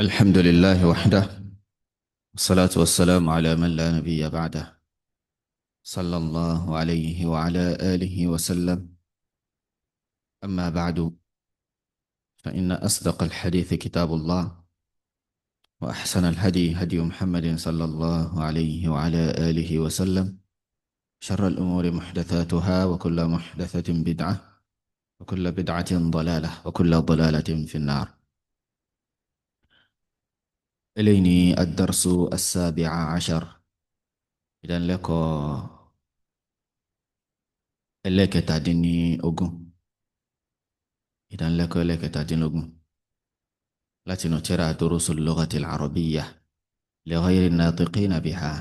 الحمد لله وحده، والصلاة والسلام على من لا نبي بعده، صلى الله عليه وعلى آله وسلم. أما بعد، فإن أصدق الحديث كتاب الله، وأحسن الهدي هدي محمد صلى الله عليه وعلى آله وسلم، شر الأمور محدثاتها، وكل محدثة بدعة، وكل بدعة ضلالة، وكل ضلالة في النار. إليني الدرس السابع عشر. إذن لك ẹlẹ́kẹtàdínlógún, ìdánilẹ́kọ̀ọ́ ẹlẹ́kẹtàdínlógún látinú tírà Durusul Lughatil Arabiyyah li ghayri natiqina biha.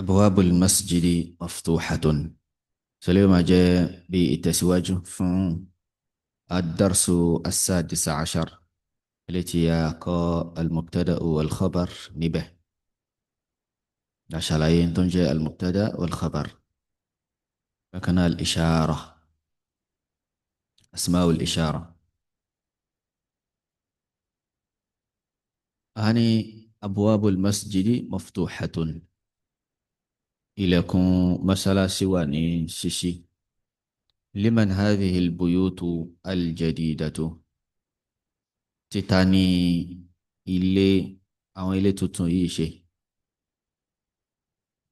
Abwabul masjidi maftuhatun. Sọlẹ́ máa jẹ́ bí ìtẹ̀síwájú fún ad-darsu as-sadis ashar, eléyìí tí a kọ́ al-mubtada wal-khabar níbẹ̀. La ṣàlàyé tó ń jẹ́ al-mubtada wal-khabar. Bákan náà al-ishara, asma'ul ishara. A ní abwabul masjidi maftuhatun. Ilẹ̀kùn mọ́sálásí wà ní ṣíṣí. Liman hadhihi al-buyutu al-jadidatu. Títa ní ilé, àwọn ilé tuntun yìí ṣe.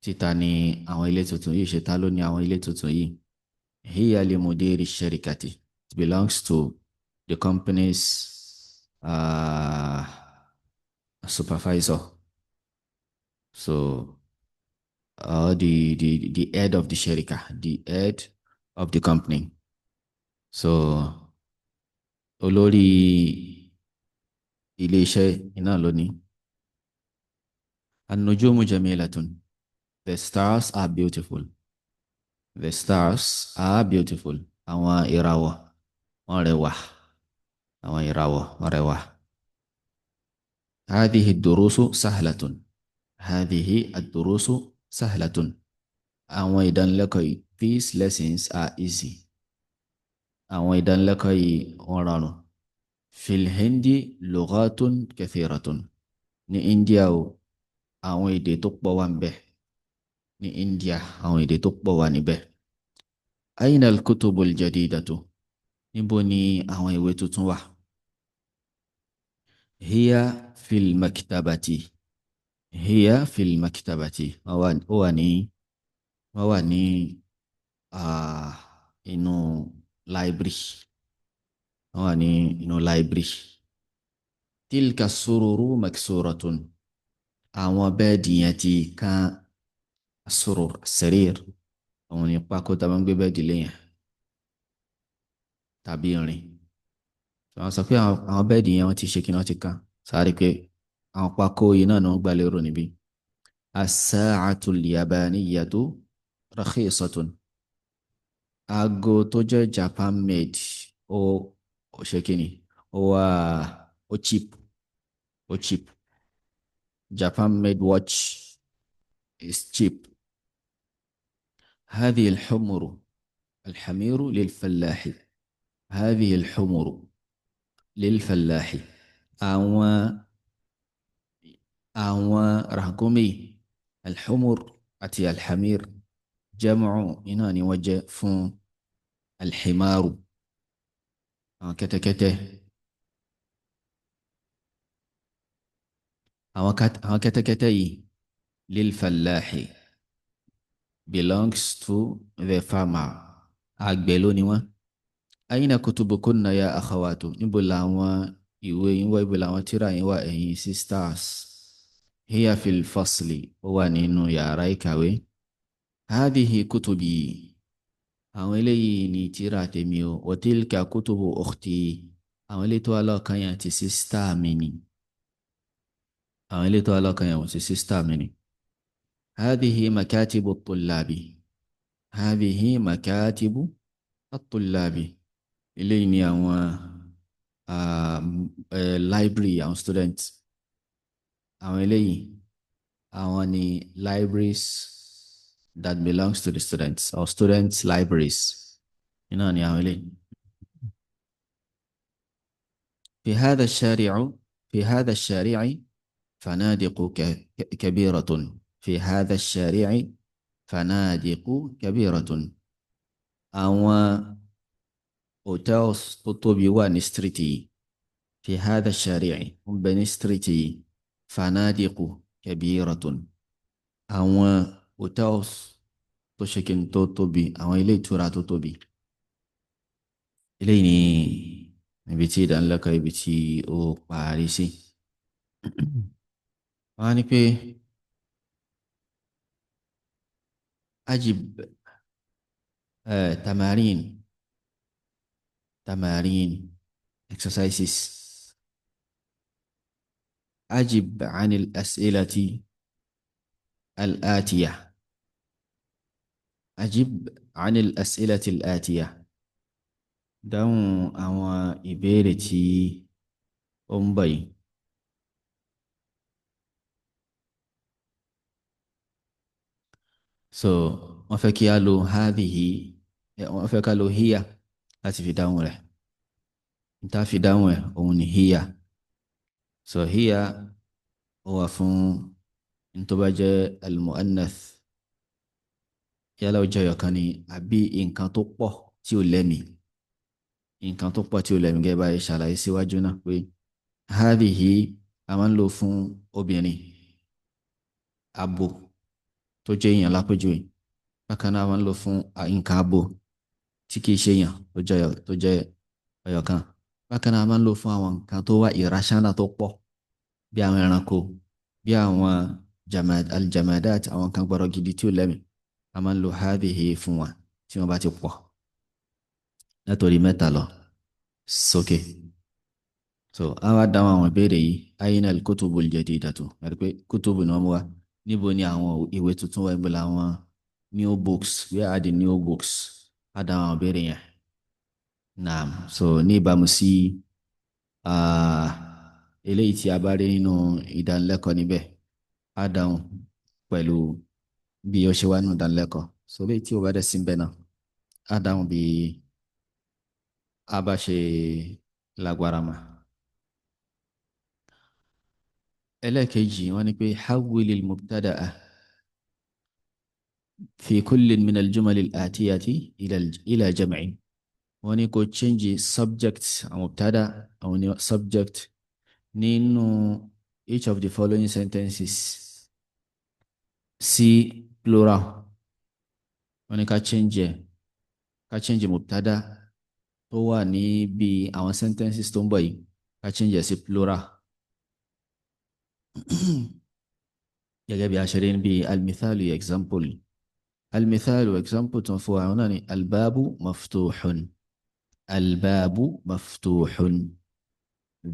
Títa ní àwọn ilé tuntun yìí ṣe. Ta ló ní àwọn ilé tuntun yìí? Hiya li mudiri sharikati. It belongs to the company's supervisor. So the head of the sharika, the head of the company. So olórí ilé iṣẹ́ iná ló ní. An-nujumu jamilatun. The stars are beautiful. The stars are beautiful. Àwọn ìràwọ̀ wọ́n rẹwà. Àwọn ìràwọ̀ wọ́n rẹwà. Hadhihi ad-durusu sahlatun. Hadhihi ad-durusu sahlatun. Àwọn ìdánilẹ́kọ̀ọ́ yìí, these lessons are easy. Àwọn ìdánilẹ́kọ̀ọ́ yìí wọ́n rọrùn. Fil Hindi lughatun kathiratun. Ní India o, àwọn èdè tó pọ̀ wà níbẹ̀. Ní India, àwọn èdè tó pọ̀ wà níbẹ̀. Aina al-kutubul jadidatu. Níbo ni àwọn ìwé tuntun wà? Hiya fil maktabati. Hiya fil maktabati. Wọ́n wà ní, wọ́n wà ní inú library. Wọ́n wà ní inú library. Tilka sururu maksuratun. Àwọn bẹ́ẹ̀dì yẹn ti kán. Surur, sarir. Òun ni pákó tá a máa ń gbé bẹ́ẹ̀dì lé yẹn tàbí irin. Wọ́n sọ pé àwọn bẹ́ẹ̀dì yẹn wọ́n ti ṣe kí wọ́n ti kán. Sáré pé àwọn pákó yìí náà ni wọ́n gbà lérò níbí. As-sa'atul yabaniyatu rakhisatun. Aago tó jẹ́ Japan made ó ṣe kí ni? Ó wà, ó cheap. Ó cheap. Japan made watch is cheap. هذه الحمر الحمير للفلاح. هذه الحمر للفلاح. Àwọn ràkúnmí, alhumur àti alhamir, jam'u iná ni wọ́n jẹ́ fún alhimaru, àwọn kẹ́tẹ́kẹ́tẹ́. Àwọn kẹ́tẹ́kẹ́tẹ́ yìí lilfallahi belongs to the farmer. Àgbẹ̀ ló ni wọ́n. Aina kutubukunna ya akhawatu. Níbo làwọn ìwé yín wà, níbo làwọn tírà yín wà, ẹ̀yin sisters? Hiya fil fasli. Ó wà nínú yàrá ìkàwé. Hadhihi kutubi. Àwọn eléyìí ni tírà tèmi o. Wa tilka kutubu ukhti. Àwọn eléyìí tó wà lọ́ọ̀kan yẹn ti sísítà mi ni. Àwọn eléyìí tó wà lọ́ọ̀kan yẹn ti sísítà mi ni. هذه مكاتب الطلاب. هذه مكاتب الطلاب. Eléyìí ni àwọn library àwọn students. Àwọn eléyìí àwọn ni libraries that belongs to the students or students' libraries. Iná ni àwọn eléyìí. في هذا الشارع، في هذا الشارع فنادق كبيرة. في هذا الشارع فنادق كبيرة. Àwọn hotels tó tóbi wà ní street yìí. في هذا الشارع ń bẹ ní street yìí. فنادق كبيرة, àwọn hotels tó ṣe kí n tó tóbi, àwọn ilé ìtura tó tóbi. Eléyìí ni ibi tí ìdánilẹ́kọ̀ọ́ ibi tí ó parí sí. Wọ́n á ní pé ajib tamarin, tamarin exercises. Ajib anil as'ilati al-atiya. Ajib anil as'ilati al-atiya. Dáhùn àwọn ìbéèrè tí ó ń bọ̀ yìí. So wọ́n fẹ́ kí a lo hadhihi, wọ́n fẹ́ ká lo hiya láti fi dáhùn rẹ̀. Níta fi dáhùn ẹ̀ òun ni hiya. So hiya ó wà fún ní tó bá jẹ́ al-mu'annath, yálà ó jẹ́ ọ̀kan ni àbí nǹkan tó pọ̀ tí ò lẹ́mìí, nǹkan tó pọ̀ tí ò lẹ́mìí, gẹ́gẹ́ bá ṣe ṣàlàyé síwájú náà pé hadhihi a máa ń lò fún obìnrin abo tó jẹ́ èèyàn lápèjúwe. Bákan náà a máa ń lò fún nǹkan abo tí kìí ṣe èèyàn tó jẹ́ ọyọ kan. Bákan náà a máa ń lò fún àwọn nǹkan tó wà irrational tó pọ̀, bí àwọn ẹranko, bí àwọn aljamadat, àwọn nǹkan gbọ́rọ̀ gidi tí ó lẹ́mìí. A máa ń lo hadhihi fún wa tí wọ́n bá ti pọ̀ látòrí mẹ́ta lọ sókè. So a wá dáhùn àwọn ìbéèrè yìí. Ayna al-kutubu al-jadidatu, àti pé kutubu ni wọ́n mú wa. Níbo ni àwọn ìwé tuntun wà? Níbo làwọn new books? Where are the new books? A dáhùn àwọn ìbéèrè yẹn. Naam. So ní ìbámu sí eléyìí tí a bá rí nínú ìdánilẹ́kọ̀ọ́ níbẹ̀, a dáhùn pẹ̀lú bí ó ṣe wá nínú ìdánilẹ́kọ̀ọ́. So eléyìí tí ó bá dẹ̀ sí níbẹ̀ náà, a dáhùn bí a bá ṣe lágbára mọ́. Ẹlẹ́ẹ̀kejì wọ́n ní pé hawwil al-mubtada'a fi kullin min al-jumal al-atiyati ila jam'in. Wọ́n ní kó change subject, àwọn mubtada, àwọn ní subject nínú each of the following sentences sí plural. Wọ́n ní ká change ẹ̀, ká change mubtada tó wà níbi àwọn sentences tó ń bọ̀ yìí, ká change ẹ̀ sí plural. Gẹ́gẹ́ bí a ṣe rí níbi al-mithalu example. Al-mithalu example tó ń fún wa àwọn náà ni albabu maftuhun. Albabu maftuhun.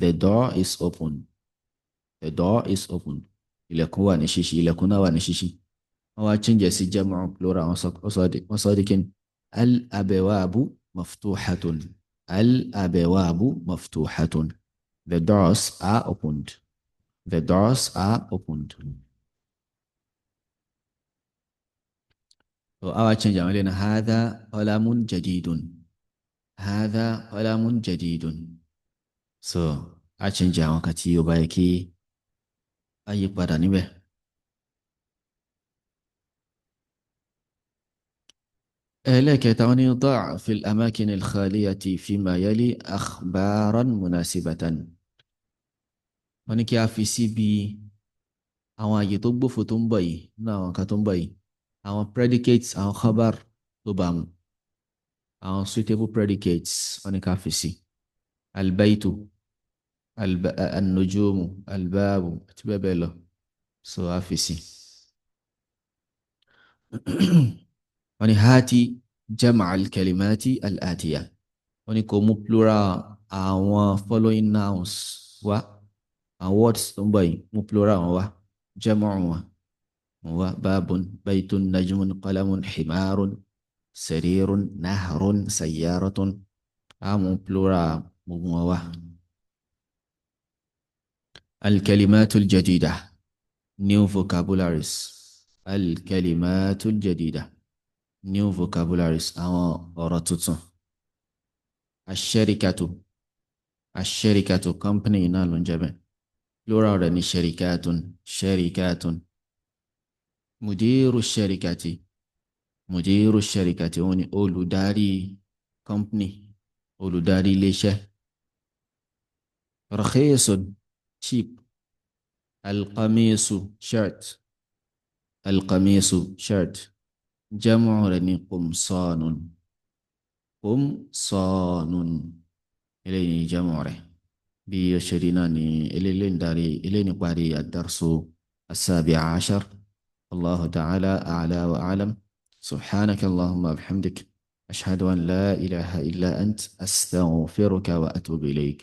The door is open. The door is open. Ilẹ̀kùn wà ní ṣíṣí, ilẹ̀kùn náà wà ní ṣíṣí. Wọ́n wá change ẹ̀ sí jam'u plural, wọ́n sọ di kíni? Al-abwabu maftuhatun. Al-abwabu maftuhatun. The doors are opened. The doors are opened. So our change àwọn ilé náà hadha qalamun jadidun. Hadha qalamun jadidun. So a change àwọn kan tí ó bá yẹ kí a yí padà níbẹ̀. Ẹlẹ́ẹ̀kẹta wọ́n ní da' fil amakin al-khaliyati fima yali akhbaran munasibatan. Wọ́n ní kí a fi síbi àwọn àyè tó gbófo tó ń bọ̀ yìí, nínú àwọn nǹkan tó ń bọ̀ yìí, àwọn predicates, àwọn khabar tó bá mu, àwọn suitable predicates wọ́n ní ká fi sí. Albaitu, an-nujumu, albabu àti bẹ́ẹ̀ bẹ́ẹ̀ lọ. So a fi sí. Wọ́n ní hati jama' al-kalimati al-atiya. Wọ́n ní kó mú plural àwọn following nouns wá, àwọn words tó ń bọ̀ yìí, mú plural wọn wá, jam'u wọn wá, babun, baytun, najmun, qalamun, himarun, sarirun, nahrun, sayyaratun. Á mú plural gbogbo wọn wá. Al-kalimatul jadida, new vocabularies. Al-kalimatul jadida, new vocabularies, àwọn ọ̀rọ̀ tuntun. Ash-sharikatu, Ash-sharikatu, company náà ló ń jẹ́ bẹ́ẹ̀. Plural rẹ̀ ní sharikatun, sharikatun. Mudiru sharikati, mudiru sharikati, òun ni olùdarí company, olùdarí iléeṣẹ́. Rakhisun, cheap. Alqamisu, shirt. Alqamisu, shirt. Jamu rẹ̀ ní qumsanun, qumsanun. Eléyìí ni jamu rẹ̀. Bí ó ṣe rí náà ni eléyìí ń darí, eléyìí ní parí ad-darsu as-sabi' ashar. Allahu ta'ala a'la wa a'lam. Subhanaka Allahumma bihamdik. Ashhadu an la ilaha illa ant, astaghfiruka wa atubu ilayk.